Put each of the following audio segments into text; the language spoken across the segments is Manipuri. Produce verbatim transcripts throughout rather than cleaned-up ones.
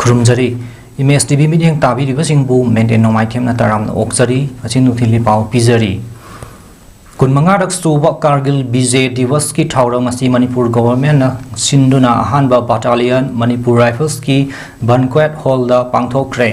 ꯈꯨꯔꯨꯝꯖꯔꯤ꯫ ꯏꯃꯦꯖ ꯇꯤ ꯚꯤ ꯃꯤꯠꯌꯦꯡ ꯇꯥꯕꯤꯔꯤꯕꯁꯤꯡꯕꯨ ꯃꯦꯟꯇꯦꯟ ꯅꯣꯡꯃꯥꯏꯊꯦꯝꯅ ꯇꯔꯥꯝꯅ ꯑꯣꯛꯆꯔꯤ꯫ ꯉꯁꯤ ꯅꯨꯡꯊꯤꯜꯒꯤ ꯄꯥꯎ ꯄꯤꯖꯔꯤ꯫ ꯀꯨꯟꯃꯉꯥꯔꯛ ꯁꯨꯕ ꯀꯥꯔꯒꯤꯜ ꯕꯤꯖꯦ ꯗꯤꯋꯁꯀꯤ ꯊꯧꯔꯝ ꯑꯁꯤ ꯃꯅꯤꯄꯨꯔ ꯒꯣꯚꯔꯟꯃꯦꯟꯠꯅ ꯁꯤꯟꯗꯨꯅ ꯑꯍꯥꯟꯕ ꯕꯥꯇꯥꯂꯤꯌꯟ ꯃꯅꯤꯄꯨꯔ ꯔꯥꯏꯐꯜꯁꯀꯤ ꯕꯟꯀ꯭ꯋꯦꯠ ꯍꯣꯜꯗ ꯄꯥꯡꯊꯣꯛꯈ꯭ꯔꯦ꯫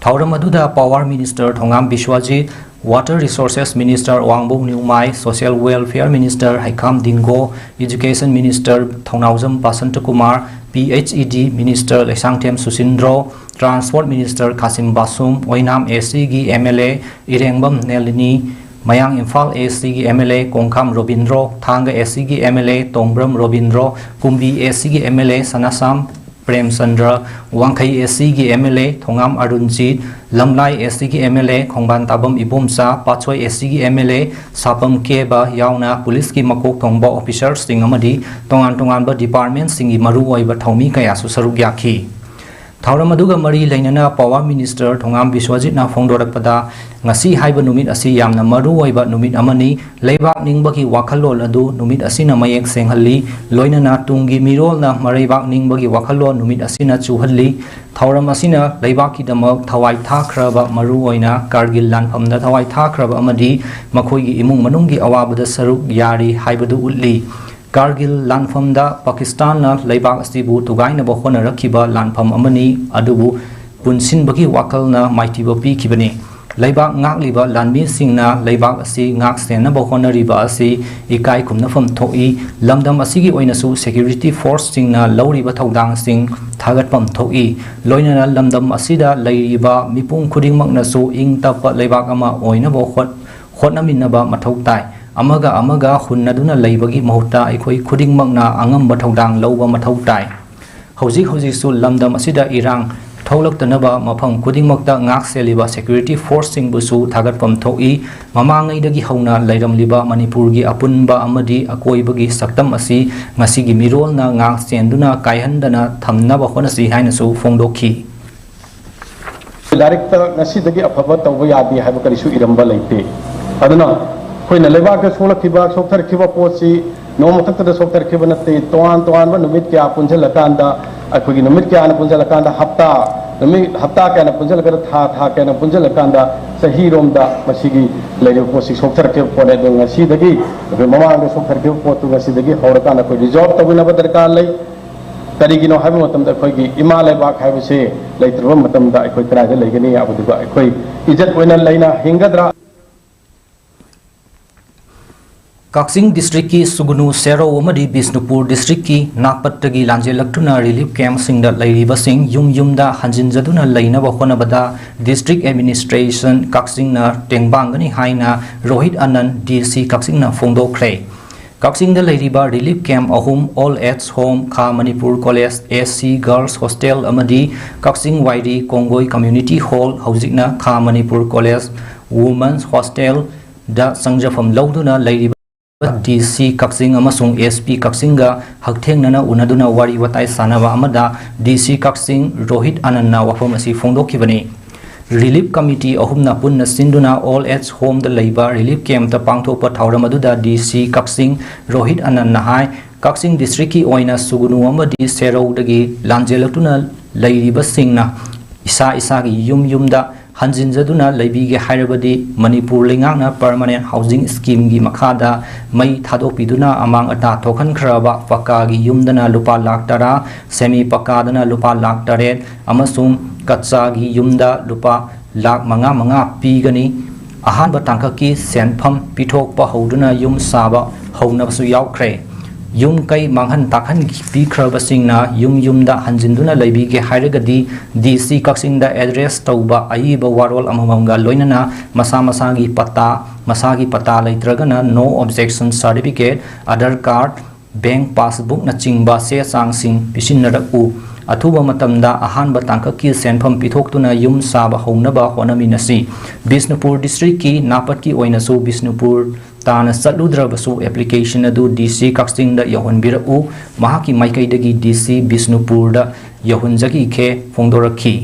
ꯊꯧꯔꯝ ꯑꯗꯨꯗ power minister Thongam Biswajit, water resources minister Awangbow Newmai, social welfare minister Heikham Dingo, education minister Thounaojam Basantakumar, P H E D minister Leishangthem Susindro, transport minister Khashim Vashum, ꯑꯣꯏꯅꯥꯝ ꯑꯦ ꯁꯤꯒꯤ ꯑꯦꯝ ꯑꯦꯜ ꯑꯦ ꯏꯔꯦꯡꯕꯝ ꯅꯦꯂꯤꯅꯤ, ꯃꯌꯥꯡ ꯏꯝꯐꯥꯜ ꯑꯦ ꯁꯤꯒꯤ ꯑꯦꯝ ꯑꯦꯜ ꯑꯦ ꯀꯣꯡꯈꯥꯝ ꯔꯣꯕꯤꯟꯗ꯭ꯔꯣ, ꯊꯥꯡꯒ ꯑꯦ ꯁꯤꯒꯤ ꯑꯦꯝ ꯑꯦꯜ ꯑꯦ ꯇꯣꯡꯕ꯭ꯔꯝ ꯔꯣꯕꯤꯟꯗ꯭ꯔꯣ, ꯀꯨꯝꯕꯤ ꯑꯦ ꯁꯤꯒꯤ ꯑꯦꯝ ꯑꯦꯜ ꯑꯦ ꯁꯅꯥꯁꯥꯝ ꯄ꯭ꯔꯦꯝꯆꯟꯗ꯭ꯔ, ꯋꯥꯡꯈꯩ ꯑꯦ ꯁꯤꯒꯤ ꯑꯦꯝ ꯑꯦꯜ ꯑꯦ ꯊꯣꯉꯥꯝ ꯑꯔꯨꯟꯖꯤꯠ, ꯂꯝꯂꯥꯏ ꯑꯦ ꯁꯤꯒꯤ ꯑꯦꯝ ꯑꯦꯜ ꯑꯦ ꯈꯣꯡꯕꯥꯟ ꯇꯥꯕꯝ ꯏꯕꯣꯝꯆꯥ, ꯄꯥꯠꯁꯣꯏ ꯑꯦ ꯁꯤꯒꯤ ꯑꯦꯝ ꯑꯦꯜ ꯑꯦ ꯁꯥꯄꯝ ꯀꯦꯕ ꯌꯥꯎꯅ ꯄꯨꯂꯤꯁꯀꯤ ꯃꯀꯣꯛ ꯊꯣꯡꯕ ꯑꯣꯐꯤꯁꯔꯁꯤꯡ ꯑꯃꯗꯤ ꯇꯣꯉꯥꯟ ꯇꯣꯉꯥꯟꯕ ꯗꯤꯄꯥꯔꯠꯃꯦꯟꯠꯁꯤꯡꯒꯤ ꯃꯔꯨꯑꯣꯏꯕ ꯊꯧꯃꯤ ꯀꯌꯥꯁꯨ ꯁꯔꯨꯛ ꯌꯥꯈꯤ꯫ ꯊꯧꯔꯝ ꯑꯗꯨꯒ ꯃꯔꯤ ꯂꯩꯅꯅ ꯄꯥꯋꯔ ꯃꯤꯅꯤꯁꯇꯔ ꯊꯣꯉꯥꯝ ꯕꯤꯁ꯭ꯋꯖꯤꯠꯅ ꯐꯣꯡꯗꯣꯔꯛꯄꯗ, ꯉꯁꯤ ꯍꯥꯏꯕ ꯅꯨꯃꯤꯠ ꯑꯁꯤ ꯌꯥꯝꯅ ꯃꯔꯨ ꯑꯣꯏꯕ ꯅꯨꯃꯤꯠ ꯑꯃꯅꯤ꯫ ꯂꯩꯕꯥꯛ ꯅꯤꯡꯕꯒꯤ ꯋꯥꯈꯜꯂꯣꯟ ꯑꯗꯨ ꯅꯨꯃꯤꯠ ꯑꯁꯤꯅ ꯃꯌꯦꯛ ꯁꯦꯡꯍꯜꯂꯤ꯫ ꯂꯣꯏꯅꯅ ꯇꯨꯡꯒꯤ ꯃꯤꯔꯣꯜꯅ ꯃꯔꯩꯕꯥꯛ ꯅꯤꯡꯕꯒꯤ ꯋꯥꯈꯜꯂꯣꯟ ꯅꯨꯃꯤꯠ ꯑꯁꯤꯅ ꯆꯨꯍꯜꯂꯤ꯫ ꯊꯧꯔꯝ ꯑꯁꯤꯅ ꯂꯩꯕꯥꯛꯀꯤꯗꯃꯛ ꯊꯋꯥꯏ ꯊꯥꯈ꯭ꯔꯕ, ꯃꯔꯨꯑꯣꯏꯅ ꯀꯥꯔꯒꯤꯜ ꯂꯥꯟꯐꯝꯗ ꯊꯋꯥꯏ ꯊꯥꯈ꯭ꯔꯕ ꯑꯃꯗꯤ ꯃꯈꯣꯏꯒꯤ ꯏꯃꯨꯡ ꯃꯅꯨꯡꯒꯤ ꯑꯋꯥꯕꯗ ꯁꯔꯨꯛ ꯌꯥꯔꯤ ꯍꯥꯏꯕꯗꯨ ꯎꯠꯂꯤ꯫ ꯀꯥꯔꯒꯤꯜ ꯂꯥꯟꯐꯝꯗ ꯄꯥꯀꯤꯁꯇꯥꯟꯅ ꯂꯩꯕꯥꯛ ꯑꯁꯤꯕꯨ ꯊꯨꯒꯥꯏꯅꯕ ꯍꯣꯠꯅꯔꯛꯈꯤꯕ ꯂꯥꯟꯐꯝ ꯑꯃꯅꯤ, ꯑꯗꯨꯕꯨ ꯄꯨꯟꯁꯤꯟꯕꯒꯤ ꯋꯥꯈꯜꯅ ꯃꯥꯏꯊꯤꯕ ꯄꯤꯈꯤꯕꯅꯤ꯫ ꯂꯩꯕꯥꯛ ꯉꯥꯛꯂꯤꯕ ꯂꯥꯟꯃꯤꯁꯤꯡꯅ ꯂꯩꯕꯥꯛ ꯑꯁꯤ ꯉꯥꯛ ꯁꯦꯟꯅꯕ ꯍꯣꯠꯅꯔꯤꯕ ꯑꯁꯤ ꯏꯀꯥꯏ ꯈꯨꯝꯅꯐꯝ ꯊꯣꯛꯏ꯫ ꯂꯝꯗꯝ ꯑꯁꯤꯒꯤ ꯑꯣꯏꯅꯁꯨ ꯁꯦꯀ꯭ꯌꯨꯔꯤꯇꯤ ꯐꯣꯔꯁꯁꯤꯡꯅ ꯂꯧꯔꯤꯕ ꯊꯧꯗꯥꯡꯁꯤꯡ ꯊꯥꯒꯠꯐꯝ ꯊꯣꯛꯏ꯫ ꯂꯣꯏꯅꯅ ꯂꯝꯗꯝ ꯑꯁꯤꯗ ꯂꯩꯔꯤꯕ ꯃꯤꯄꯨꯝ ꯈꯨꯗꯤꯡꯃꯛꯅꯁꯨ ꯏꯪ ꯇꯞꯄ ꯂꯩꯕꯥꯛ ꯑꯃ ꯑꯣꯏꯅꯕ ꯍꯣꯠ-, ꯍꯣꯠꯅꯃꯤꯟꯅꯕ ꯃꯊꯧ ꯇꯥꯏ꯫ ꯑꯃꯒ ꯑꯃꯒ ꯍꯨꯟꯅꯗꯨꯅ ꯂꯩꯕꯒꯤ ꯃꯍꯨꯠꯇ ꯑꯩꯈꯣꯏ ꯈꯨꯗꯤꯡꯃꯛꯅ ꯑꯉꯝꯕ ꯊꯧꯗꯥꯡ ꯂꯧꯕ ꯃꯊꯧ ꯇꯥꯏ꯫ ꯍꯧꯖꯤꯛ ꯍꯧꯖꯤꯛꯁꯨ ꯂꯝꯗꯝ ꯑꯁꯤꯗ ꯏꯔꯥꯡ ꯊꯣꯛꯂꯛꯇꯅꯕ ꯃꯐꯝ ꯈꯨꯗꯤꯡꯃꯛꯇ ꯉꯥꯛ ꯁꯦꯜꯂꯤꯕ ꯁꯦꯀ꯭ꯌꯨꯔꯤꯇꯤ ꯐꯣꯔꯁꯁꯤꯡꯕꯨꯁꯨ ꯊꯥꯒꯠꯐꯝ ꯊꯣꯛꯏ꯫ ꯃꯃꯥꯡꯉꯩꯗꯒꯤ ꯍꯧꯅ ꯂꯩꯔꯝꯂꯤꯕ ꯃꯅꯤꯄꯨꯔꯒꯤ ꯑꯄꯨꯟꯕ ꯑꯃꯗꯤ ꯑꯀꯣꯏꯕꯒꯤ ꯁꯛꯇꯝ ꯑꯁꯤ ꯉꯁꯤꯒꯤ ꯃꯤꯔꯣꯜꯅ ꯉꯥꯛ ꯁꯦꯟꯗꯨꯅ ꯀꯥꯏꯍꯟꯗꯅ ꯊꯝꯅꯕ ꯍꯣꯠꯅꯁꯤ ꯍꯥꯏꯅꯁꯨ ꯐꯣꯡꯗꯣꯛꯈꯤ꯫ ꯂꯥꯏꯔꯤꯛꯇ ꯉꯁꯤꯗꯒꯤ ꯑꯐꯕ ꯇꯧꯕ ꯌꯥꯗꯦ ꯍꯥꯏꯕ ꯀꯔꯤꯁꯨ ꯏꯔꯝꯕ ꯂꯩꯇꯦ꯫ ꯑꯗꯨꯅ ꯑꯩꯈꯣꯏꯅ ꯂꯩꯕꯥꯛꯇ ꯁꯣꯛꯂꯛꯈꯤꯕ, ꯁꯣꯛꯊꯔꯛꯈꯤꯕ ꯄꯣꯠꯁꯤ ꯅꯣꯡꯃ ꯈꯛꯇꯗ ꯁꯣꯛꯊꯔꯛꯈꯤꯕ ꯅꯠꯇꯦ꯫ ꯇꯣꯉꯥꯟ ꯇꯣꯉꯥꯟꯕ ꯅꯨꯃꯤꯠ ꯀꯌꯥ ꯄꯨꯟꯁꯤꯜꯂꯀꯥꯟꯗ ꯑꯩꯈꯣꯏꯒꯤ ꯅꯨꯃꯤꯠ ꯀꯌꯥꯅ ꯄꯨꯟꯁꯤꯜꯂꯀꯥꯟꯗ, ꯍꯞꯇꯥ, ꯅꯨꯃꯤꯠ ꯍꯞꯇꯥ ꯀꯌꯥꯅ ꯄꯨꯟꯁꯤꯜꯂꯒꯗ, ꯊꯥ, ꯊꯥ ꯀꯌꯥꯅ ꯄꯨꯟꯁꯤꯜꯂꯀꯥꯟꯗ ꯆꯍꯤꯔꯣꯝꯗ ꯃꯁꯤꯒꯤ ꯂꯩꯔꯤꯕ ꯄꯣꯠꯁꯤ ꯁꯣꯛꯊꯔꯛꯈꯤꯕ ꯄꯣꯠꯅꯤ꯫ ꯑꯗꯨ ꯉꯁꯤꯗꯒꯤ ꯑꯩꯈꯣꯏ ꯃꯃꯥꯡꯗ ꯁꯣꯛꯊꯔꯛꯈꯤꯕ ꯄꯣꯠꯇꯨ ꯉꯁꯤꯗꯒꯤ ꯍꯧꯔꯀꯥꯟꯗ ꯑꯩꯈꯣꯏ ꯔꯤꯖꯣꯜꯕ ꯇꯧꯃꯤꯟꯅꯕ ꯗꯔꯀꯥꯔ ꯂꯩ꯫ ꯀꯔꯤꯒꯤꯅꯣ ꯍꯥꯏꯕ ꯃꯇꯝꯗ ꯑꯩꯈꯣꯏꯒꯤ ꯏꯃꯥ ꯂꯩꯕꯥꯛ ꯍꯥꯏꯕꯁꯤ ꯂꯩꯇ꯭ꯔꯕ ꯃꯇꯝꯗ ꯑꯩꯈꯣꯏ ꯀꯗꯥꯏꯗ ꯂꯩꯒꯅꯤ? ꯑꯗꯨꯒ ꯑꯩꯈꯣꯏ ꯏꯖꯠ ꯑꯣꯏꯅ ꯂꯩꯅ ꯍꯤꯡꯒꯗ꯭ꯔꯥ? ꯀꯛꯆꯤꯡ ꯗꯤꯁꯇ꯭ꯔꯤꯛꯀꯤ ꯁꯨꯒꯨꯅꯨ, ꯁꯦꯔꯧ ꯑꯃꯗꯤ ꯕꯤꯁꯅꯨꯄꯨꯔ ꯗꯤꯁꯇ꯭ꯔꯤꯛꯀꯤ ꯅꯥꯄꯠꯇꯒꯤ ꯂꯥꯟꯖꯦꯜꯂꯛꯇꯨꯅ ꯔꯤꯂꯤꯐ ꯀꯦꯝꯞꯁꯤꯡꯗ ꯂꯩꯔꯤꯕꯁꯤꯡ ꯌꯨꯝ ꯌꯨꯝꯗ ꯍꯟꯖꯤꯟꯖꯗꯨꯅ ꯂꯩꯅꯕ ꯍꯣꯠꯅꯕꯗ ꯗꯤꯁꯇ꯭ꯔꯤꯛ ꯑꯦꯗꯃꯤꯅꯤꯁꯇ꯭ꯔꯦꯁꯟ ꯀꯛꯆꯤꯡꯅ ꯇꯦꯡꯕꯥꯡꯒꯅꯤ ꯍꯥꯏꯅ ꯔꯣꯍꯤꯠ ꯑꯅꯟ, ꯗꯤ ꯁꯤ ꯀꯛꯆꯤꯡꯅ ꯐꯣꯡꯗꯣꯛꯈ꯭ꯔꯦ꯫ ꯀꯛꯆꯤꯡꯗ ꯂꯩꯔꯤꯕ ꯔꯤꯂꯤꯐ ꯀꯦꯝꯞ ꯑꯍꯨꯝ, ꯑꯣꯜ ꯑꯦꯖ ꯍꯣꯝ, ꯈꯥ Manipur college, S C girls hostel ꯑꯃꯗꯤ ꯀꯛꯆꯤꯡ ꯋꯥꯏꯔꯤ ꯀꯣꯡꯒꯣꯏ ꯀꯝꯃ꯭ꯌꯨꯅꯤꯇꯤ ꯍꯣꯜ, ꯍꯧꯖꯤꯛꯅ ꯈꯥ ꯃꯅꯤꯄꯨꯔ ꯀꯣꯂꯦꯖ ꯋꯨꯃꯟꯁ ꯍꯣꯁꯇꯦꯜꯗ ꯆꯪꯖꯐꯝ ꯂꯧꯗꯨꯅ ꯂꯩꯔꯤꯕ ꯗꯤ ꯁꯤ ꯀꯛꯆꯤꯡ ꯑꯃꯁꯨꯡ ꯑꯦꯁ ꯄꯤ ꯀꯛꯆꯤꯡꯒ ꯍꯛꯊꯦꯡꯅꯅ ꯎꯅꯗꯨꯅ ꯋꯥꯔꯤ ꯋꯥꯇꯥꯏ ꯁꯥꯟꯅꯕ ꯑꯃꯗ ꯗꯤ ꯁꯤ ꯀꯛꯆꯤꯡ ꯔꯣꯍꯤꯠ ꯑꯅꯟꯅ ꯋꯥꯐꯝ ꯑꯁꯤ ꯐꯣꯡꯗꯣꯛꯈꯤꯕꯅꯤ꯫ ꯔꯤꯂꯤꯐ ꯀꯃꯤꯇꯤ ꯑꯍꯨꯝꯅ ꯄꯨꯟꯅ ꯁꯤꯟꯗꯨꯅ ꯑꯣꯜ ꯑꯦꯖ ꯍꯣꯝꯗ ꯂꯩꯕ ꯔꯤꯂꯤꯐ ꯀꯦꯝꯞꯇ ꯄꯥꯡꯊꯣꯛꯄ ꯊꯧꯔꯝ ꯑꯗꯨꯗ ꯗꯤ ꯁꯤ ꯀꯛꯆꯤꯡ ꯔꯣꯍꯤꯠ ꯑꯅꯟꯅ ꯍꯥꯏ, ꯀꯛꯆꯤꯡ ꯗꯤꯁꯇ꯭ꯔꯤꯛꯀꯤ ꯑꯣꯏꯅ ꯁꯨꯒꯨꯅꯨ ꯑꯃꯗꯤ ꯁꯦꯔꯧꯗꯒꯤ ꯂꯥꯟꯖꯦꯜꯂꯛꯇꯨꯅ ꯂꯩꯔꯤꯕꯁꯤꯡꯅ ꯏꯁꯥ ꯏꯁꯥꯒꯤ ꯌꯨꯝ ꯌꯨꯝꯗ ꯍꯟꯖꯤꯟꯖꯗꯨꯅ ꯂꯩꯕꯤꯒꯦ ꯍꯥꯏꯔꯕꯗꯤ ꯃꯅꯤꯄꯨꯔ ꯂꯩꯉꯥꯛꯅ ꯄꯔꯃꯅꯦꯟ ꯍꯥꯎꯁꯤꯡ ꯁ꯭ꯀꯤꯝꯒꯤ ꯃꯈꯥꯗ ꯃꯩ ꯊꯥꯗꯣꯛꯄꯤꯗꯨꯅ ꯑꯃꯥꯡ ꯑꯇꯥ ꯊꯣꯛꯍꯟꯈ꯭ꯔꯕ ꯄꯛꯀꯥꯒꯤ ꯌꯨꯝꯗꯅ ꯂꯨꯄꯥ ꯂꯥꯈ ꯇꯔꯥ, ꯁꯦꯃꯤ ꯄꯛꯀꯥꯗꯅ ꯂꯨꯄꯥ ꯂꯥꯈ ꯇꯔꯦꯠ ꯑꯃꯁꯨꯡ ꯀꯠꯆꯥꯒꯤ ꯌꯨꯝꯗ ꯂꯨꯄꯥ ꯂꯥꯈ ꯃꯉꯥ ꯃꯉꯥ ꯄꯤꯒꯅꯤ꯫ ꯑꯍꯥꯟꯕ ꯇꯥꯡꯀꯛꯀꯤ ꯁꯦꯟꯐꯝ ꯄꯤꯊꯣꯛꯄ ꯍꯧꯗꯨꯅ ꯌꯨꯝ ꯁꯥꯕ ꯍꯧꯅꯕꯁꯨ ꯌꯥꯎꯈ꯭ꯔꯦ꯫ ꯌꯨꯝ ꯀꯩ ꯃꯥꯡꯍꯟ ꯇꯥꯛꯍꯟ ꯄꯤꯈ꯭ꯔꯕꯁꯤꯡꯅ ꯌꯨꯝ ꯌꯨꯝꯗ ꯍꯟꯖꯤꯟꯗꯨꯅ ꯂꯩꯕꯤꯒꯦ ꯍꯥꯏꯔꯒꯗꯤ ꯗꯤ ꯁꯤ ꯀꯛꯆꯤꯡꯗ ꯑꯦꯗ꯭ꯔꯦꯁ ꯇꯧꯕ ꯑꯏꯕ ꯋꯥꯔꯣꯜ ꯑꯃꯃꯝꯒ ꯂꯣꯏꯅꯅ ꯃꯁꯥ ꯃꯁꯥꯒꯤ ꯄꯠꯇꯥ, ꯃꯁꯥꯒꯤ ꯄꯠꯇꯥ ꯂꯩꯇ꯭ꯔꯒꯅ no objection certificate, Aadhaar card, bank ꯄꯥꯁꯕꯨꯛꯅꯆꯤꯡꯕ ꯆꯦ ꯆꯥꯡꯁꯤꯡ ꯄꯤꯁꯤꯟꯅꯔꯛꯎ꯫ ꯑꯊꯨꯕ ꯃꯇꯝꯗ ꯑꯍꯥꯟꯕ ꯇꯥꯡꯀꯛꯀꯤ ꯁꯦꯟꯐꯝ ꯄꯤꯊꯣꯛꯇꯨꯅ ꯌꯨꯝ ꯁꯥꯕ ꯍꯧꯅꯕ ꯍꯣꯠꯅꯃꯤꯟꯅꯁꯤ꯫ ꯕꯤꯁꯅꯨꯄꯨꯔ ꯗꯤꯁꯇ꯭ꯔꯤꯛꯀꯤ ꯅꯥꯄꯠꯀꯤ ꯑꯣꯏꯅꯁꯨ ꯕꯤꯁꯅꯨꯄꯨꯔ ꯇꯥꯅ ꯆꯠꯂꯨꯗ꯭ꯔꯕꯁꯨ ꯑꯦꯄ꯭ꯂꯤꯀꯦꯁꯟ ꯑꯗꯨ ꯗꯤ ꯁꯤ ꯀꯛꯆꯤꯡꯗ ꯌꯧꯍꯟꯕꯤꯔꯛꯎ꯫ ꯃꯍꯥꯛꯀꯤ ꯃꯥꯏꯀꯩꯗꯒꯤ ꯗꯤ ꯁꯤ ꯕꯤꯁꯅꯨꯄꯨꯔꯗ ꯌꯧꯍꯟꯖꯈꯤꯈꯦ ꯐꯣꯡꯗꯣꯔꯛꯈꯤ꯫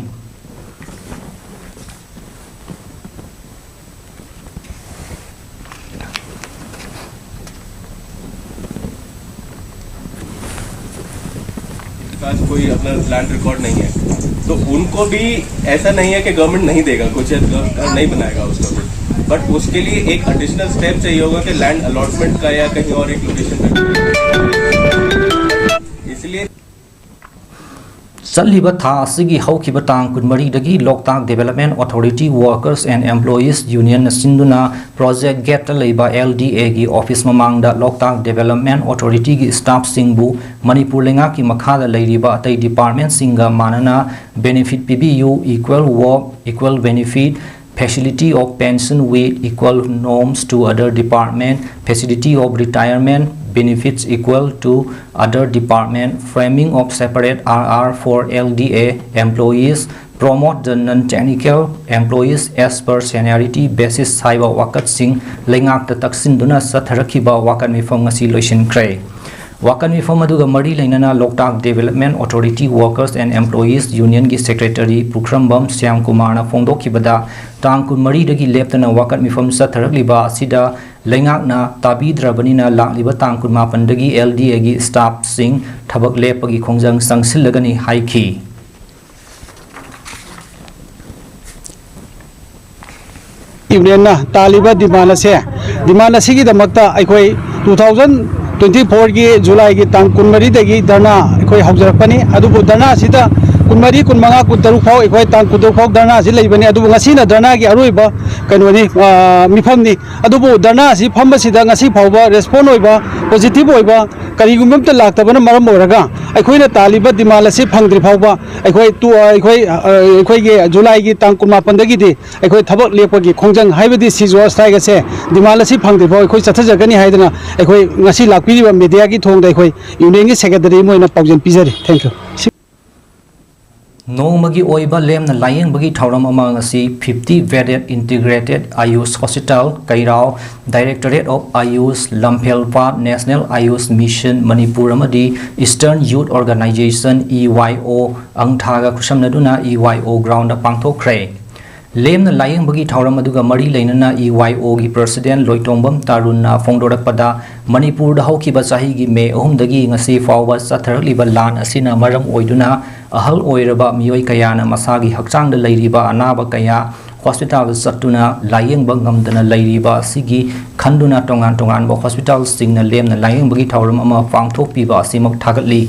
पास कोई अपना लैंड रिकॉर्ड नहीं है, तो उनको भी ऐसा नहीं है कि गवर्नमेंट नहीं देगा, कुछ नहीं बनाएगा उसका कुछ, बट उसके लिए एक एडिशनल स्टेप चाहिए होगा कि लैंड अलॉटमेंट का या कहीं और एक लोकेशन पे। इसलिए ꯆꯠꯂꯤꯕ ꯊꯥ ꯑꯁꯤꯒꯤ ꯍꯧꯈꯤꯕ ꯇꯥꯡ ꯀꯨꯟꯃꯔꯤꯗꯒꯤ ꯂꯣꯛꯇꯥꯛ Development Authority Workers and Employees Unionꯅ ꯁꯤꯟꯗꯨꯅ ꯄ꯭ꯔꯣꯖꯦꯛ ꯒꯦꯠꯇ ꯂꯩꯕ L D Aꯒꯤ ꯑꯣꯐꯤꯁ ꯃꯃꯥꯡꯗ ꯂꯣꯛꯇꯥꯛ Development Authorityꯒꯤ ꯁ꯭ꯇꯥꯐꯁꯤꯡꯕꯨ ꯃꯅꯤꯄꯨꯔ ꯂꯩꯉꯥꯛꯀꯤ ꯃꯈꯥꯗ ꯂꯩꯔꯤꯕ ꯑꯇꯩ ꯗꯤꯄꯥꯔꯠꯃꯦꯟꯠꯁꯤꯡꯒ ꯃꯥꯟꯅꯅ ꯕꯦꯅꯤꯐꯤꯠ ꯄꯤꯕꯤꯌꯨ, equal work, equal benefit, facility of pension with equal norms to other department, facility of retirement benefits equal to other department, framing of separate R R for L D A employees, promote the non-technical employees as per seniority basis ꯍꯥꯏꯕ ꯋꯥꯀꯠꯁꯤꯡ ꯂꯩꯉꯥꯛꯇ ꯇꯛꯁꯤꯟꯗꯨꯅ ꯆꯠꯊꯔꯛꯈꯤꯕ ꯋꯥꯀꯠ ꯃꯤꯐꯝ ꯉꯁꯤ ꯂꯣꯏꯁꯤꯟꯈ꯭ꯔꯦ꯫ ꯋꯥꯀꯠ ꯃꯤꯐꯝ ꯑꯗꯨꯒ ꯃꯔꯤ ꯂꯩꯅꯅ Loktak Development Authority Workers and Employees Unionꯒꯤ ꯁꯦꯀ꯭ꯔꯦꯇꯔꯤ ꯄꯨꯈ꯭ꯔꯝꯕꯝ ꯁ꯭ꯌꯥꯝꯀꯨꯃꯥꯔꯅ ꯐꯣꯡꯗꯣꯛꯈꯤꯕꯗ, ꯇꯥꯡ ꯀꯨꯟꯃꯔꯤꯗꯒꯤ ꯂꯦꯞꯇꯅ ꯋꯥꯀꯠ ꯃꯤꯐꯝ ꯆꯠꯊꯔꯛꯂꯤꯕ ꯑꯁꯤꯗ ꯂꯩꯉꯥꯛꯅ ꯇꯥꯕꯤꯗ꯭ꯔꯕꯅꯤꯅ ꯂꯥꯛꯂꯤꯕ ꯇꯥꯡ ꯀꯨꯟꯃꯥꯄꯟꯗꯒꯤ L D Aꯒꯤ ꯁ꯭ꯇꯥꯐꯁꯤꯡ ꯊꯕꯛ ꯂꯦꯞꯄꯒꯤ ꯈꯣꯡꯖꯪ ꯆꯪꯁꯤꯜꯂꯒꯅꯤ ꯍꯥꯏꯈꯤ꯫ ꯌꯨꯅꯤꯌꯟꯅ ꯇꯥꯜꯂꯤꯕ ꯗꯤꯃꯥꯟ ꯑꯁꯦ, ꯗꯤꯃꯥꯟ ꯑꯁꯤꯒꯤꯗꯃꯛꯇ ꯑꯩꯈꯣꯏ two thousand twenty fourꯒꯤ ꯖꯨꯂꯥꯏꯒꯤ ꯇꯥꯡ ꯀꯨꯟꯃꯔꯤꯗꯒꯤ ꯙꯔꯅꯥ ꯑꯩꯈꯣꯏ ꯍꯧꯖꯔꯛꯄꯅꯤ꯫ ꯑꯗꯨꯕꯨ ꯙꯔꯅꯥ ꯑꯁꯤꯗ ꯀꯨꯟꯃꯔꯤ, ꯀꯨꯟꯃꯉꯥ, ꯀꯨꯟꯇꯔꯨꯛ ꯐꯥꯎ, ꯑꯩꯈꯣꯏ ꯇꯥꯡ ꯀꯨꯟꯇꯔꯨꯛ ꯐꯥꯎ ꯙꯔꯅꯥ ꯑꯁꯤ ꯂꯩꯕꯅꯤ꯫ ꯑꯗꯨꯕꯨ ꯉꯁꯤꯅ ꯙꯔꯅꯥꯒꯤ ꯑꯔꯣꯏꯕ ꯀꯩꯅꯣꯅꯤ, ꯑ, ꯃꯤꯐꯝꯅꯤ꯫ ꯑꯗꯨꯕꯨ ꯙꯔꯅꯥ ꯑꯁꯤ ꯐꯝꯕꯁꯤꯗ ꯉꯁꯤ ꯐꯥꯎꯕ ꯔꯦꯁꯄꯣꯟ ꯑꯣꯏꯕ, ꯄꯣꯖꯤꯇꯤꯚ ꯑꯣꯏꯕ ꯀꯔꯤꯒꯨꯝꯕ ꯑꯃꯠꯇ ꯂꯥꯛꯇꯕꯅ ꯃꯔꯝ ꯑꯣꯏꯔꯒ ꯑꯩꯈꯣꯏꯅ ꯇꯥꯜꯂꯤꯕ ꯗꯤꯃꯥꯟ ꯑꯁꯤ ꯐꯪꯗ꯭ꯔꯤ ꯐꯥꯎꯕ ꯑꯩꯈꯣꯏ ꯇꯨ-, ꯑ, ꯑꯩꯈꯣꯏ, ꯑ, ꯑꯩꯈꯣꯏꯒꯤ ꯖꯨꯂꯥꯏꯒꯤ ꯇꯥꯡ ꯀꯨꯟꯃꯥꯄꯟꯗꯒꯤꯗꯤ ꯑꯩꯈꯣꯏ ꯊꯕꯛ ꯂꯦꯞꯄꯒꯤ ꯈꯣꯡꯖꯪ ꯍꯥꯏꯕꯗꯤ cease of strike ꯑꯁꯦ, ꯗꯤꯃꯥꯟ ꯑꯁꯤ ꯐꯪꯗ꯭ꯔꯤ ꯐꯥꯎ ꯑꯩꯈꯣꯏ ꯆꯠꯊꯖꯒꯅꯤ ꯍꯥꯏꯗꯅ ꯑꯩꯈꯣꯏ ꯉꯁꯤ ꯂꯥꯛꯄꯤꯔꯤꯕ ꯃꯦꯗꯤꯌꯥꯒꯤ ꯊꯣꯡꯗ ꯑꯩꯈꯣꯏ ꯌꯨꯅꯤꯌꯟꯒꯤ ꯁꯦꯀ꯭ꯔꯦꯇꯔꯤ ꯑꯃ ꯑꯣꯏꯅ ꯄꯥꯎꯖꯦꯜ ꯄꯤꯖꯔꯤ꯫ Thank you. ꯁꯤ- ꯅꯣꯡꯃꯒꯤ ꯑꯣꯏꯕ ꯂꯦꯝꯅ ꯂꯥꯌꯦꯡꯕꯒꯤ ꯊꯧꯔꯝ ꯑꯃ ꯉꯁꯤ fifty bedded Integrated Ayush Hospital, ꯀꯩꯔꯥꯎ, Directorate of Ayush, ꯂꯝꯐꯦꯜꯄꯥꯠ, National Ayush Mission Manipur ꯑꯃꯗꯤ Eastern Youth Organization, E Y O, ꯑꯪꯊꯥꯒ ꯈꯨꯠꯁꯝꯅꯗꯨꯅ E Y O groundꯗ ꯄꯥꯡꯊꯣꯛꯈ꯭ꯔꯦ꯫ ꯂꯦꯝꯅ ꯂꯥꯌꯦꯡꯕꯒꯤ ꯊꯧꯔꯝ ꯑꯗꯨꯒ ꯃꯔꯤ ꯂꯩꯅꯅ ꯏ ꯋꯥꯏ ꯑꯣꯒꯤ ꯄ꯭ꯔꯁꯤꯗꯦꯟ ꯂꯣꯏꯇꯣꯡꯕꯝ ꯇꯥꯔꯨꯟꯅ ꯐꯣꯡꯗꯣꯔꯛꯄꯗ, ꯃꯅꯤꯄꯨꯔꯗ ꯍꯧꯈꯤꯕ ꯆꯍꯤꯒꯤ ꯃꯦ ꯑꯍꯨꯝꯗꯒꯤ ꯉꯁꯤ ꯐꯥꯎꯕ ꯆꯠꯊꯔꯛꯂꯤꯕ ꯂꯥꯟ ꯑꯁꯤꯅ ꯃꯔꯝ ꯑꯣꯏꯗꯨꯅ ꯑꯍꯜ ꯑꯣꯏꯔꯕ ꯃꯤꯑꯣꯏ ꯀꯌꯥꯅ ꯃꯁꯥꯒꯤ ꯍꯛꯆꯥꯡꯗ ꯂꯩꯔꯤꯕ ꯑꯅꯥꯕ ꯀꯌꯥ ꯍꯣꯁꯄꯤꯇꯥꯜꯗ ꯆꯠꯇꯨꯅ ꯂꯥꯌꯦꯡꯕ ꯉꯝꯗꯅ ꯂꯩꯔꯤꯕ ꯑꯁꯤꯒꯤ ꯈꯟꯗꯨꯅ ꯇꯣꯉꯥꯟ ꯇꯣꯉꯥꯟꯕ ꯍꯣꯁꯄꯤꯇꯥꯜꯁꯤꯡꯅ ꯂꯦꯝꯅ ꯂꯥꯌꯦꯡꯕꯒꯤ ꯊꯧꯔꯝ ꯑꯃ ꯄꯥꯡꯊꯣꯛꯄꯤꯕ ꯑꯁꯤꯃꯛ ꯊꯥꯒꯠꯂꯤ꯫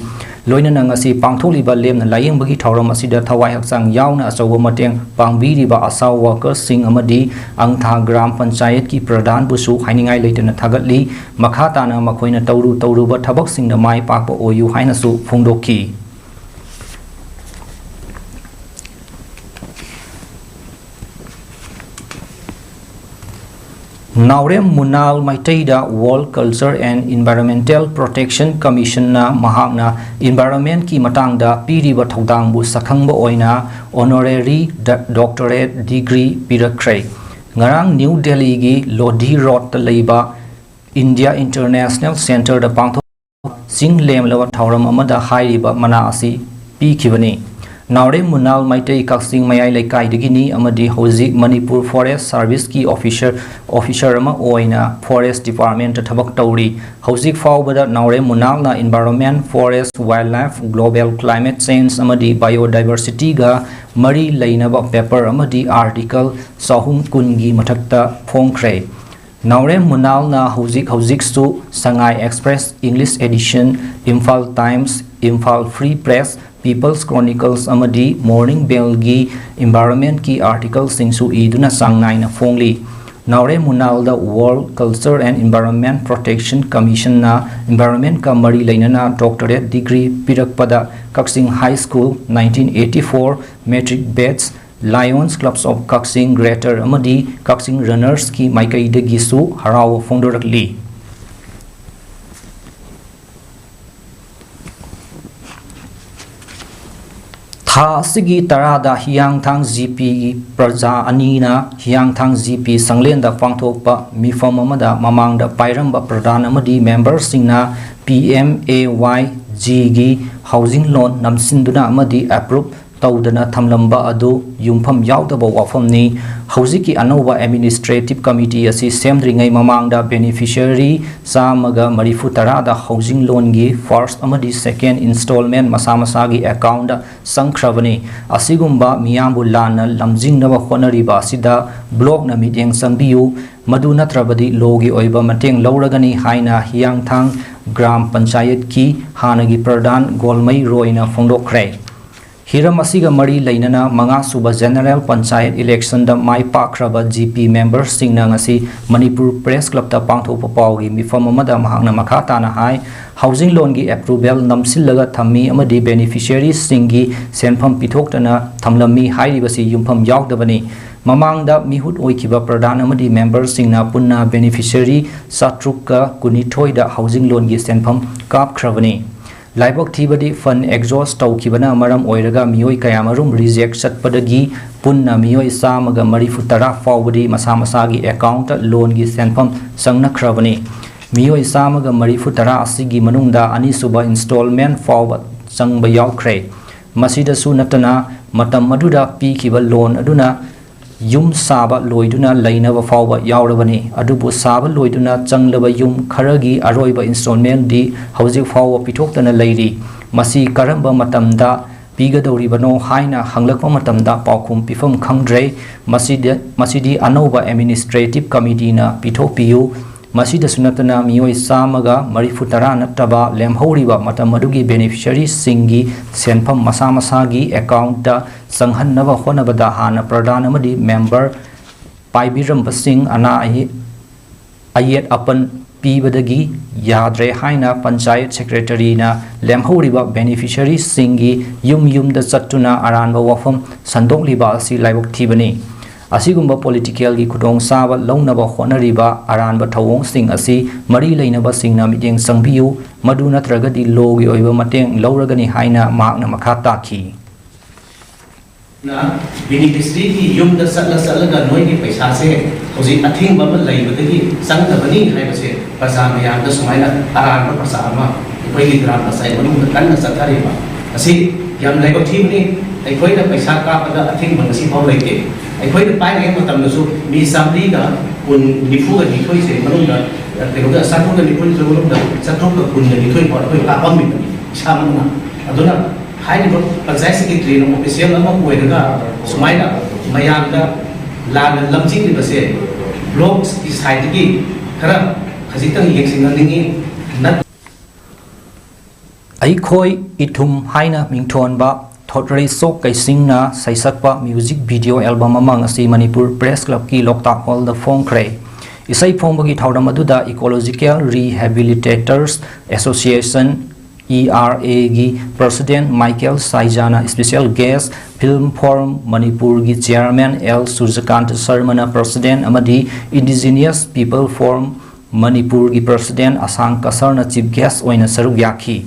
ꯂꯣꯏꯅꯅ ꯉꯁꯤ ꯄꯥꯡꯊꯣꯛꯂꯤꯕ ꯂꯦꯝꯅ ꯂꯥꯌꯦꯡꯕꯒꯤ ꯊꯧꯔꯝ ꯑꯁꯤꯗ ꯊꯋꯥꯏ ꯍꯛꯆꯥꯡ ꯌꯥꯎꯅ ꯑꯆꯧꯕ ꯃꯇꯦꯡ ꯄꯥꯡꯕꯤꯔꯤꯕ ꯑꯁꯥ ꯋꯥꯔꯀꯔꯁꯤꯡ ꯑꯃꯗꯤ ꯑꯪꯊꯥ ꯒ꯭ꯔꯥꯝ ꯄꯟꯆꯥꯌꯠꯀꯤ ꯄ꯭ꯔꯙꯥꯟꯕꯨꯁꯨ ꯍꯥꯏꯅꯤꯡꯉꯥꯏ ꯂꯩꯇꯅ ꯊꯥꯒꯠꯂꯤ꯫ ꯃꯈꯥ ꯇꯥꯅ ꯃꯈꯣꯏꯅ ꯇꯧꯔꯨ ꯇꯧꯔꯨꯕ ꯊꯕꯛꯁꯤꯡꯗ ꯃꯥꯏ ꯄꯥꯛꯄ ꯑꯣꯏꯌꯨ ꯍꯥꯏꯅꯁꯨ ꯐꯣꯡꯗꯣꯛꯈꯤ꯫ ꯅꯥꯎꯔꯦꯝ ꯃꯨꯅꯥꯜ ꯃꯩꯇꯩꯗ World Culture and Environmental Protection Commissionꯅ ꯃꯍꯥꯛꯅ environmentꯀꯤ ꯃꯇꯥꯡꯗ ꯄꯤꯔꯤꯕ ꯊꯧꯗꯥꯡꯕꯨ ꯁꯛꯈꯪꯕ ꯑꯣꯏꯅ honorary doctorate degree ꯄꯤꯔꯛꯈ꯭ꯔꯦ꯫ ꯉꯔꯥꯡ ꯅ꯭ꯌꯨ ꯗꯦꯜꯂꯤꯒꯤ ꯂꯣꯙꯤ ꯔꯣꯗꯇ ꯂꯩꯕ India International Centreꯗ ꯄꯥꯡꯊꯣꯛ ꯆꯤꯡ ꯂꯦꯝꯂꯕ ꯊꯧꯔꯝ ꯑꯃꯗ ꯍꯥꯏꯔꯤꯕ ꯃꯅꯥ ꯑꯁꯤ ꯄꯤꯈꯤꯕꯅꯤ꯫ ꯅꯥꯎꯔꯦꯝ ꯃꯨꯅꯥꯜ ꯃꯩꯇꯩ ꯀꯛꯆꯤꯡ ꯃꯌꯥꯏ ꯂꯩꯀꯥꯏꯗꯒꯤꯅꯤ ꯑꯃꯗꯤ ꯍꯧꯖꯤꯛ ꯃꯅꯤꯄꯨꯔ Forest Serviceꯀꯤ officer, officer ꯑꯃ ꯑꯣꯏꯅ Forest Departmentꯇ ꯊꯕꯛ ꯇꯧꯔꯤ꯫ ꯍꯧꯖꯤꯛ ꯐꯥꯎꯕꯗ ꯅꯥꯎꯔꯦꯝ ꯃꯨꯅꯥꯜꯅ environment, forest, wildlife, global climate change ꯑꯃꯗꯤ biodiversityꯒ ꯃꯔꯤ ꯂꯩꯅꯕ paper ꯑꯃꯗꯤ article ꯆꯍꯨꯝ ꯀꯨꯟꯒꯤ ꯃꯊꯛꯇ ꯐꯣꯡꯈ꯭ꯔꯦ꯫ ꯅꯥꯎꯔꯦꯝ ꯃꯨꯅꯥꯜꯅ ꯍꯧꯖꯤꯛ ꯍꯧꯖꯤꯛꯁꯨ Sangai Express English Edition, Imphal Times, Imphal Free Press, People's Chronicles ꯑꯃꯗꯤ Morning Bellꯒꯤ environmentꯀꯤ articleꯁꯤꯡꯁꯨ ꯏꯗꯨꯅ ꯆꯥꯡ ꯅꯥꯏꯅ ꯐꯣꯡꯂꯤ꯫ ꯅꯥꯎꯔꯦꯝ ꯃꯨꯅꯥꯜꯗ World Culture and Environment Protection Commissionꯅ environmentꯀ ꯃꯔꯤ ꯂꯩꯅꯅ doctorate degree ꯄꯤꯔꯛꯄꯗ Kakching High School nineteen eighty-four matric batch, Lions Clubs of Kakching Greater ꯑꯃꯗꯤ Kakching Runnersꯀꯤ ꯃꯥꯏꯀꯩꯗꯒꯤꯁꯨ ꯍꯔꯥꯎꯕ ꯐꯣꯡꯗꯣꯔꯛꯂꯤ꯫ ꯊꯥ ꯑꯁꯤꯒꯤ ꯇꯔꯥꯗ ꯍꯤꯌꯥꯡꯊꯥꯡ ꯖꯤ ꯄꯤꯒꯤ ꯄ꯭ꯔꯖꯥ ꯑꯅꯤꯅ ꯍꯤꯌꯥꯡꯊꯥꯡ ꯖꯤ ꯄꯤ ꯁꯪꯂꯦꯟꯗ ꯄꯥꯡꯊꯣꯛꯄ ꯃꯤꯐꯝ ꯑꯃꯗ ꯃꯃꯥꯡꯗ ꯄꯥꯏꯔꯝꯕ ꯄ꯭ꯔꯙꯥꯟ ꯑꯃꯗꯤ memberꯁꯤꯡꯅ P M A Y Gꯒꯤ housing loan ꯅꯝꯁꯤꯟꯗꯨꯅ ꯑꯃꯗꯤ approve ꯇꯧꯗꯅ ꯊꯝꯂꯝꯕ ꯑꯗꯨ ꯌꯨꯝꯐꯝ ꯌꯥꯎꯗꯕ ꯋꯥꯐꯝꯅꯤ꯫ ꯍꯧꯖꯤꯛꯀꯤ ꯑꯅꯧꯕ Administrative Committee ꯑꯁꯤ ꯁꯦꯝꯗ꯭ꯔꯤꯉꯩ ꯃꯃꯥꯡꯗ beneficiary ꯆꯥꯝꯃꯒ ꯃꯔꯤꯐꯨ ꯇꯔꯥꯗ housing loanꯒꯤ first ꯑꯃꯗꯤ second installment ꯃꯁꯥ ꯃꯁꯥꯒꯤ accountꯇ ꯆꯪꯈ꯭ꯔꯕꯅꯤ꯫ ꯑꯁꯤꯒꯨꯝꯕ ꯃꯤꯌꯥꯝꯕꯨ ꯂꯥꯟꯅ ꯂꯝꯖꯤꯡꯅꯕ ꯍꯣꯠꯅꯔꯤꯕ ꯑꯁꯤꯗ blockꯅ ꯃꯤꯠꯌꯦꯡ ꯆꯪꯕꯤꯌꯨ, ꯃꯗꯨ ꯅꯠꯇ꯭ꯔꯕꯗꯤ lawꯒꯤ ꯑꯣꯏꯕ ꯃꯇꯦꯡ ꯂꯧꯔꯒꯅꯤ ꯍꯥꯏꯅ ꯍꯤꯌꯥꯡꯊꯥꯡ ꯒ꯭ꯔꯥꯝ ꯄꯟꯆꯥꯌꯠꯀꯤ ꯍꯥꯟꯅꯒꯤ ꯄ꯭ꯔꯙꯥꯟ ꯒꯣꯜꯃꯩ ꯔꯣꯏꯅ ꯐꯣꯡꯗꯣꯛꯈ꯭ꯔꯦ꯫ ꯍꯤꯔꯝ ꯑꯁꯤꯒ ꯃꯔꯤ ꯂꯩꯅꯅ ꯃꯉꯥꯁꯨꯕ General Panchayat electionꯗ ꯃꯥꯏ ꯄꯥꯛꯈ꯭ꯔꯕ G P memberꯁꯤꯡꯅ ꯉꯁꯤ ꯃꯅꯤꯄꯨꯔ Press Clubꯇ ꯄꯥꯡꯊꯣꯛꯄ ꯄꯥꯎꯒꯤ ꯃꯤꯐꯝ ꯑꯃꯗ ꯃꯍꯥꯛꯅ ꯃꯈꯥ ꯇꯥꯅ ꯍꯥꯏ, housing loanꯒꯤ approval ꯅꯝꯁꯤꯜꯂꯒ ꯊꯝꯃꯤ ꯑꯃꯗꯤ beneficiaryꯁꯤꯡꯒꯤ ꯁꯦꯟꯐꯝ ꯄꯤꯊꯣꯛꯇꯅ ꯊꯝꯂꯝꯃꯤ ꯍꯥꯏꯔꯤꯕꯁꯤ ꯌꯨꯝꯐꯝ ꯌꯥꯎꯗꯕꯅꯤ꯫ ꯃꯃꯥꯡꯗ ꯃꯤꯍꯨꯠ ꯑꯣꯏꯈꯤꯕ ꯄ꯭ꯔꯙꯥꯟ ꯑꯃꯗꯤ memberꯁꯤꯡꯅ ꯄꯨꯟꯅ beneficiary ꯆꯥꯇ꯭ꯔꯨꯛꯀ ꯀꯨꯟꯅꯤꯊꯣꯏꯗ housing loanꯒꯤ ꯁꯦꯟꯐꯝ ꯀꯥꯞꯈ꯭ꯔꯕꯅꯤ꯫ ꯂꯥꯏꯕꯛ ꯊꯤꯕꯗꯤ fund exhaust ꯇꯧꯈꯤꯕꯅ ꯃꯔꯝ ꯑꯣꯏꯔꯒ ꯃꯤꯑꯣꯏ ꯀꯌꯥꯃꯔꯨꯝ reject ꯆꯠꯄꯗꯒꯤ ꯄꯨꯟꯅ ꯃꯤꯑꯣꯏ ꯆꯥꯝꯃꯒ ꯃꯔꯤꯐꯨ ꯇꯔꯥ ꯐꯥꯎꯕꯗꯤ ꯃꯁꯥ ꯃꯁꯥꯒꯤ accountꯇ loanꯒꯤ ꯁꯦꯟꯐꯝ ꯆꯪꯅꯈ꯭ꯔꯕꯅꯤ꯫ ꯃꯤꯑꯣꯏ ꯆꯥꯝꯃꯒ ꯃꯔꯤꯐꯨ ꯇꯔꯥ ꯑꯁꯤꯒꯤ ꯃꯅꯨꯡꯗ ꯑꯅꯤꯁꯨꯕ installment ꯐꯥꯎꯕ ꯆꯪꯕ ꯌꯥꯎꯈ꯭ꯔꯦ꯫ ꯃꯁꯤꯗꯁꯨ ꯅꯠꯇꯅ ꯃꯇꯝ ꯑꯗꯨꯗ ꯄꯤꯈꯤꯕ loan ꯑꯗꯨꯅ ꯌꯨꯝ ꯁꯥꯕ ꯂꯣꯏꯗꯨꯅ ꯂꯩꯅꯕ ꯐꯥꯎꯕ ꯌꯥꯎꯔꯕꯅꯤ꯫ ꯑꯗꯨꯕꯨ ꯁꯥꯕ ꯂꯣꯏꯗꯨꯅ ꯆꯪꯂꯕ ꯌꯨꯝ ꯈꯔꯒꯤ ꯑꯔꯣꯏꯕ installmentꯗꯤ ꯍꯧꯖꯤꯛ ꯐꯥꯎꯕ ꯄꯤꯊꯣꯛꯇꯅ ꯂꯩꯔꯤ꯫ ꯃꯁꯤ ꯀꯔꯝꯕ ꯃꯇꯝꯗ ꯄꯤꯒꯗꯧꯔꯤꯕꯅꯣ ꯍꯥꯏꯅ ꯍꯪꯂꯛꯄ ꯃꯇꯝꯗ ꯄꯥꯎꯈꯨꯝ ꯄꯤꯐꯝ ꯈꯪꯗ꯭ꯔꯦ꯫ ꯃꯁꯤꯗ, ꯃꯁꯤꯗꯤ ꯑꯅꯧꯕ Administrative Committeeꯅ ꯄꯤꯊꯣꯛꯄꯤꯌꯨ꯫ ꯃꯁꯤꯗꯁꯨ ꯅꯠꯇꯅ ꯃꯤꯑꯣꯏ ꯆꯥꯝꯃꯒ ꯃꯔꯤꯐꯨ ꯇꯔꯥ ꯅꯠꯇꯕ ꯂꯦꯝꯍꯧꯔꯤꯕ ꯃꯇꯝ ꯑꯗꯨꯒꯤ beneficiaryꯁꯤꯡꯒꯤ ꯁꯦꯟꯐꯝ ꯃꯁꯥ ꯃꯁꯥꯒꯤ accountꯇ ꯆꯪꯍꯟꯅꯕ ꯍꯣꯠꯅꯕꯗ ꯍꯥꯟꯅ ꯄ꯭ꯔꯙꯥꯟ ꯑꯃꯗꯤ member ꯄꯥꯏꯕꯤꯔꯝꯕꯁꯤꯡ ꯑꯅꯥ ꯑꯌꯦꯛ, ꯑꯌꯦꯠ ꯑꯄꯟ ꯄꯤꯕꯗꯒꯤ ꯌꯥꯗ꯭ꯔꯦ ꯍꯥꯏꯅ ꯄꯟꯆꯥꯌꯠ secretaryꯅ ꯂꯦꯝꯍꯧꯔꯤꯕ beneficiaryꯁꯤꯡꯒꯤ ꯌꯨꯝ ꯌꯨꯝꯗ ꯆꯠꯇꯨꯅ ꯑꯔꯥꯟꯕ ꯋꯥꯐꯝ ꯁꯟꯗꯣꯛꯂꯤꯕ ꯑꯁꯤ ꯂꯥꯏꯕꯛ ꯊꯤꯕꯅꯤ꯫ ꯑꯁꯤꯒꯨꯝꯕ politicalꯒꯤ ꯈꯨꯗꯣꯡꯆꯥꯕ ꯂꯧꯅꯕ ꯍꯣꯠꯅꯔꯤꯕ ꯑꯔꯥꯟꯕ ꯊꯧꯑꯣꯡꯁꯤꯡ ꯑꯁꯤ ꯃꯔꯤ ꯂꯩꯅꯕꯁꯤꯡꯅ ꯃꯤꯠꯌꯦꯡ ꯆꯪꯕꯤꯌꯨ, ꯃꯗꯨ ꯅꯠꯇ꯭ꯔꯒꯗꯤ lawꯒꯤ ꯑꯣꯏꯕ ꯃꯇꯦꯡ ꯂꯧꯔꯒꯅꯤ ꯍꯥꯏꯅ ꯃꯍꯥꯛꯅ ꯃꯈꯥ ꯇꯥꯈꯤ꯫ ꯅ beneficiaryꯒꯤ ꯌꯨꯝꯗ ꯆꯠꯂ ꯆꯠꯂꯒ ꯅꯣꯏꯒꯤ ꯄꯩꯁꯥꯁꯦ ꯍꯧꯖꯤꯛ ꯑꯊꯤꯡꯕ ꯑꯃ ꯂꯩꯕꯗꯒꯤ ꯆꯪꯗꯕꯅꯤ ꯍꯥꯏꯕꯁꯦ ꯄ꯭ꯔꯖꯥ ꯃꯌꯥꯝꯗ ꯁꯨꯃꯥꯏꯅ ꯑꯔꯥꯟꯕ ꯄ꯭ꯔꯆꯥꯔ ꯑꯃ ꯑꯩꯈꯣꯏꯒꯤ ꯒ꯭ꯔꯥꯝ ꯄꯟꯆꯥꯌꯠ ꯃꯅꯨꯡꯗ ꯀꯟꯅ ꯆꯠꯊꯔꯤꯕ ꯑꯁꯤ ꯌꯥꯝ ꯂꯥꯏꯕꯛ ꯊꯤꯕꯅꯤ꯫ ꯑꯩꯈꯣꯏꯅ ꯄꯩꯁꯥ ꯀꯥꯞꯄꯗ ꯑꯊꯤꯡꯕ ꯉꯁꯤ ꯐꯥꯎ ꯂꯩꯇꯦ꯫ ꯑꯩꯈꯣꯏꯅ ꯄꯥꯏꯔꯤꯉꯩ ꯃꯇꯝꯗꯁꯨ ꯃꯤ ꯆꯥꯝꯃꯔꯤꯒ ꯀꯨꯟ, ꯅꯤꯐꯨꯒ ꯅꯤꯊꯣꯏꯁꯦ ꯃꯅꯨꯡꯗ, ꯀꯩꯅꯣꯗ, ꯆꯥꯇ꯭ꯔꯨꯛꯀ ꯅꯤꯐꯨ ꯅꯤꯊꯣꯏ ꯃꯅꯨꯡꯗ ꯆꯥꯇ꯭ꯔꯨꯛꯀ ꯀꯨꯟꯒ ꯅꯤꯊꯣꯏ ꯐꯥꯎ ꯑꯩꯈꯣꯏ ꯀꯥꯞꯄꯝꯃꯤꯕꯅꯤ ꯏꯁꯥꯃꯛꯅ꯫ ꯑꯗꯨꯅ ꯍꯥꯏꯔꯤꯕ ꯄꯟꯆꯥꯌꯠ ꯁꯦꯀ꯭ꯔꯦꯇꯔꯤ ꯑꯃ, ꯑꯣꯐꯤꯁꯤꯌꯦꯜ ꯑꯃ ꯑꯣꯏꯔꯒ ꯁꯨꯃꯥꯏꯅ ꯃꯌꯥꯝꯗ ꯂꯥꯟꯅ ꯂꯝꯖꯤꯡꯂꯤꯕꯁꯦ ꯕ꯭ꯂꯣꯛꯀꯤ ꯁꯥꯏꯠꯇꯒꯤ ꯈꯔ ꯈꯖꯤꯛꯇꯪ ꯌꯦꯡꯁꯤꯟꯍꯟꯅꯤꯡꯉꯤ꯫ ꯅꯠ- ꯑꯩꯈꯣꯏ ꯏꯊꯨꯝ ꯍꯥꯏꯅ ꯃꯤꯡꯊꯣꯟꯕ ꯊꯣꯠꯔꯩꯁꯣꯛ ꯀꯩꯁꯤꯡꯅ ꯁꯩꯁꯛꯄ ꯃ꯭ꯌꯨꯖꯤꯛ ꯚꯤꯗꯤꯑꯣ ꯑꯦꯜꯕꯝ ꯑꯃ ꯉꯁꯤ ꯃꯅꯤꯄꯨꯔ ꯄ꯭ꯔꯦꯁ ꯀ꯭ꯂꯕꯀꯤ ꯂꯣꯛꯇꯥꯛ ꯍꯣꯜꯗ ꯐꯣꯡꯈ꯭ꯔꯦ꯫ ꯏꯁꯩ ꯐꯣꯡꯕꯒꯤ ꯊꯧꯔꯝ ꯑꯗꯨꯗ ecological rehabilitators association, E R ꯑꯦꯒꯤ ꯄ꯭ꯔꯁꯤꯗꯦꯟ ꯃꯥꯏꯀꯦꯜ ꯁꯥꯏꯖꯥꯅ ꯏꯁꯄꯤꯁꯦꯜ ꯒꯦꯁ, ꯐꯤꯜꯝ ꯐꯣꯔꯝ ꯃꯅꯤꯄꯨꯔꯒꯤ ꯆꯤꯌꯥꯔꯃꯦꯟ ꯑꯦꯜ ꯁꯨꯔꯖꯀꯥꯟꯇ ꯁꯔꯃꯅ ꯄ꯭ꯔꯁꯤꯗꯦꯟ ꯑꯃꯗꯤ ꯏꯟꯗꯤꯖꯤꯅꯤꯌꯁ ꯄꯤꯄꯜ ꯐꯣꯔꯝ ꯃꯅꯤꯄꯨꯔꯒꯤ ꯄ꯭ꯔꯁꯤꯗꯦꯟ ꯑꯁꯥꯡ ꯀꯁꯔꯅ ꯆꯤꯐ ꯒꯦꯁ ꯑꯣꯏꯅ ꯁꯔꯨꯛ ꯌꯥꯈꯤ꯫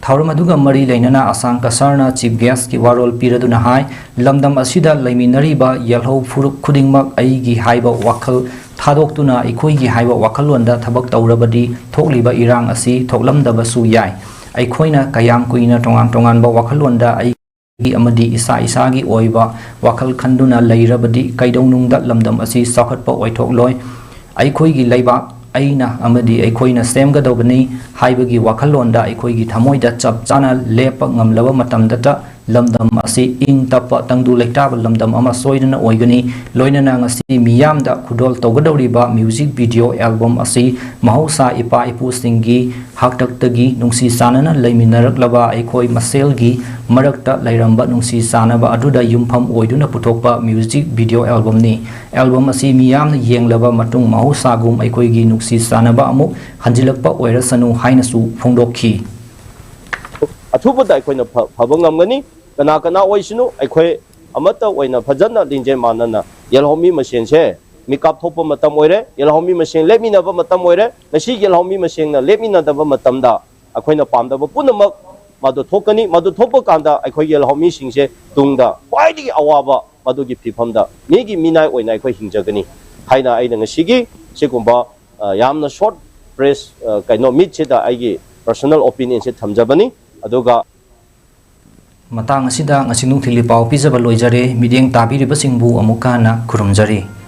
ꯊꯧꯔꯝ ꯑꯗꯨꯒ ꯃꯔꯤ ꯂꯩꯅꯅ ꯑꯁꯥꯡ ꯀꯁꯔꯅ ꯆꯤꯐ ꯒꯦꯁꯀꯤ ꯋꯥꯔꯣꯜ ꯄꯤꯔꯗꯨꯅ ꯍꯥꯏ, ꯂꯝꯗꯝ ꯑꯁꯤꯗ ꯂꯩꯃꯤꯟꯅꯔꯤꯕ ꯌꯦꯜꯍꯧ ꯐꯨꯔꯨꯞ ꯈꯨꯗꯤꯡꯃꯛ ꯑꯩꯒꯤ ꯍꯥꯏꯕ ꯋꯥꯈꯜ ꯊꯥꯗꯣꯛꯇꯨꯅ ꯑꯩꯈꯣꯏꯒꯤ ꯍꯥꯏꯕ ꯋꯥꯈꯜꯂꯣꯟꯗ ꯊꯕꯛ ꯇꯧꯔꯕꯗꯤ ꯊꯣꯛꯂꯤꯕ ꯏꯔꯥꯡ ꯑꯁꯤ ꯊꯣꯛꯂꯝꯗꯕꯁꯨ ꯌꯥꯏ꯫ ꯑꯩꯈꯣꯏꯅ ꯀꯌꯥꯝ ꯀꯨꯏꯅ ꯇꯣꯉꯥꯟ ꯇꯣꯉꯥꯟꯕ ꯋꯥꯈꯜꯂꯣꯟꯗ ꯑꯩ ꯑꯃꯗꯤ ꯏꯁꯥ ꯏꯁꯥꯒꯤ ꯑꯣꯏꯕ ꯋꯥꯈꯜ ꯈꯟꯗꯨꯅ ꯂꯩꯔꯕꯗꯤ ꯀꯩꯗꯧꯅꯨꯡꯗ ꯂꯝꯗꯝ ꯑꯁꯤ ꯆꯥꯎꯈꯠꯄ ꯑꯣꯏꯊꯣꯛꯂꯣꯏ꯫ ꯑꯩꯈꯣꯏꯒꯤ ꯂꯩꯕꯥꯛ ꯑꯩꯅ ꯑꯃꯗꯤ ꯑꯩꯈꯣꯏꯅ ꯁꯦꯝꯒꯗꯧꯕꯅꯤ ꯍꯥꯏꯕꯒꯤ ꯋꯥꯈꯜꯂꯣꯟꯗ ꯑꯩꯈꯣꯏꯒꯤ ꯊꯃꯣꯏꯗ ꯆꯞ ꯆꯥꯅ ꯂꯦꯞꯄ ꯉꯝꯂꯕ ꯃꯇꯝꯗꯇ ꯂꯝꯗꯝ ꯑꯁꯤ ꯏꯪ ꯇꯞꯄ ꯇꯪꯗꯨ ꯂꯩꯇꯥꯕ ꯂꯝꯗꯝ ꯑꯃ ꯁꯣꯏꯗꯅ ꯑꯣꯏꯒꯅꯤ꯫ ꯂꯣꯏꯅꯅ ꯉꯁꯤ ꯃꯤꯌꯥꯝꯗ ꯈꯨꯗꯣꯜ ꯇꯧꯒꯗꯧꯔꯤꯕ ꯃ꯭ꯌꯨꯖꯤꯛ ꯚꯤꯗꯤꯑꯣ ꯑꯦꯜꯕꯝ ꯑꯁꯤ ꯃꯍꯧꯁꯥ ꯏꯄꯥ ꯏꯄꯨꯁꯤꯡꯒꯤ ꯍꯥꯛꯇꯛꯇꯒꯤ ꯅꯨꯡꯁꯤ ꯆꯥꯟꯅꯅ ꯂꯩꯃꯤꯟꯅꯔꯛꯂꯕ ꯑꯩꯈꯣꯏ ꯃꯁꯦꯜꯒꯤ ꯃꯔꯛꯇ ꯂꯩꯔꯝꯕ ꯅꯨꯡꯁꯤ ꯆꯥꯟꯅꯕ ꯑꯗꯨꯗ ꯌꯨꯝꯐꯝ ꯑꯣꯏꯗꯨꯅ ꯄꯨꯊꯣꯛꯄ ꯃ꯭ꯌꯨꯖꯤꯛ ꯚꯤꯗꯤꯑꯣ ꯑꯦꯜꯕꯝꯅꯤ꯫ ꯑꯦꯜꯕꯝ ꯑꯁꯤ ꯃꯤꯌꯥꯝꯅ ꯌꯦꯡꯂꯕ ꯃꯇꯨꯡ ꯃꯍꯧꯁꯥꯒꯨꯝ ꯑꯩꯈꯣꯏꯒꯤ ꯅꯨꯡꯁꯤ ꯆꯥꯟꯅꯕ ꯑꯃꯨꯛ ꯍꯟꯖꯤꯜꯂꯛꯄ ꯑꯣꯏꯔꯁꯅꯨ ꯍꯥꯏꯅꯁꯨ ꯐꯣꯡꯗꯣꯛꯈꯤ꯫ ꯑꯊꯨꯕꯗ ꯑꯩꯈꯣꯏꯅ ꯐ- ꯐꯕ ꯉꯝꯒꯅꯤ꯫ ꯀꯅꯥ ꯀꯅꯥ ꯑꯣꯏꯁꯅꯨ, ꯑꯩꯈꯣꯏ ꯑꯃꯠꯇ ꯑꯣꯏꯅ ꯐꯖꯅ ꯂꯤꯡꯖꯦꯜ ꯃꯥꯟꯅꯅ ꯌꯦꯜꯍꯧꯃꯤ ꯃꯁꯦꯟꯁꯦ ꯃꯤꯀꯥꯞ ꯊꯣꯛꯄ ꯃꯇꯝ ꯑꯣꯏꯔꯦ꯫ ꯌꯦꯜꯍꯧꯃꯤ ꯃꯁꯦꯟ ꯂꯦꯞꯃꯤꯟꯅꯕ ꯃꯇꯝ ꯑꯣꯏꯔꯦ꯫ ꯉꯁꯤ ꯌꯦꯜꯍꯧꯃꯤ ꯃꯁꯦꯟꯅ ꯂꯦꯞꯃꯤꯟꯅꯗꯕ ꯃꯇꯝꯗ ꯑꯩꯈꯣꯏꯅ ꯄꯥꯝꯗꯕ ꯄꯨꯝꯅꯃꯛ ꯃꯗꯨ ꯊꯣꯛꯀꯅꯤ꯫ ꯃꯗꯨ ꯊꯣꯛꯄ ꯀꯥꯟꯗ ꯑꯩꯈꯣꯏ ꯌꯦꯜꯍꯧꯃꯤꯁꯤꯡꯁꯦ ꯇꯨꯡꯗ ꯈ꯭ꯋꯥꯏꯗꯒꯤ ꯑꯋꯥꯕ ꯃꯗꯨꯒꯤ ꯐꯤꯕꯝꯗ ꯃꯤꯒꯤ ꯃꯤꯅꯥꯏ ꯑꯣꯏꯅ ꯑꯩꯈꯣꯏ ꯍꯤꯡꯖꯒꯅꯤ ꯍꯥꯏꯅ ꯑꯩꯅ ꯉꯁꯤꯒꯤ ꯁꯤꯒꯨꯝꯕ, ꯑ, ꯌꯥꯝꯅ ꯁꯣꯔꯠ ꯄ꯭ꯔꯦꯁ, ꯑ, ꯀꯩꯅꯣ ꯃꯤꯠꯁꯤꯗ ꯑꯩꯒꯤ ꯄꯔꯁꯣꯅꯦꯜ ꯑꯣꯄꯤꯅꯤꯌꯟꯁꯦ ꯊꯝꯖꯕꯅꯤ꯫ ꯑꯗꯨꯒ ꯃꯇꯥꯡ ꯑꯁꯤꯗ ꯉꯁꯤ ꯅꯨꯡꯊꯤꯜꯒꯤ ꯄꯥꯎ ꯄꯤꯖꯕ ꯂꯣꯏꯖꯔꯦ꯫ ꯃꯤꯠꯌꯦꯡ ꯇꯥꯕꯤꯔꯤꯕꯁꯤꯡꯕꯨ ꯑꯃꯨꯛꯀ ꯍꯟꯅ ꯈꯨꯔꯨꯝꯖꯔꯤ꯫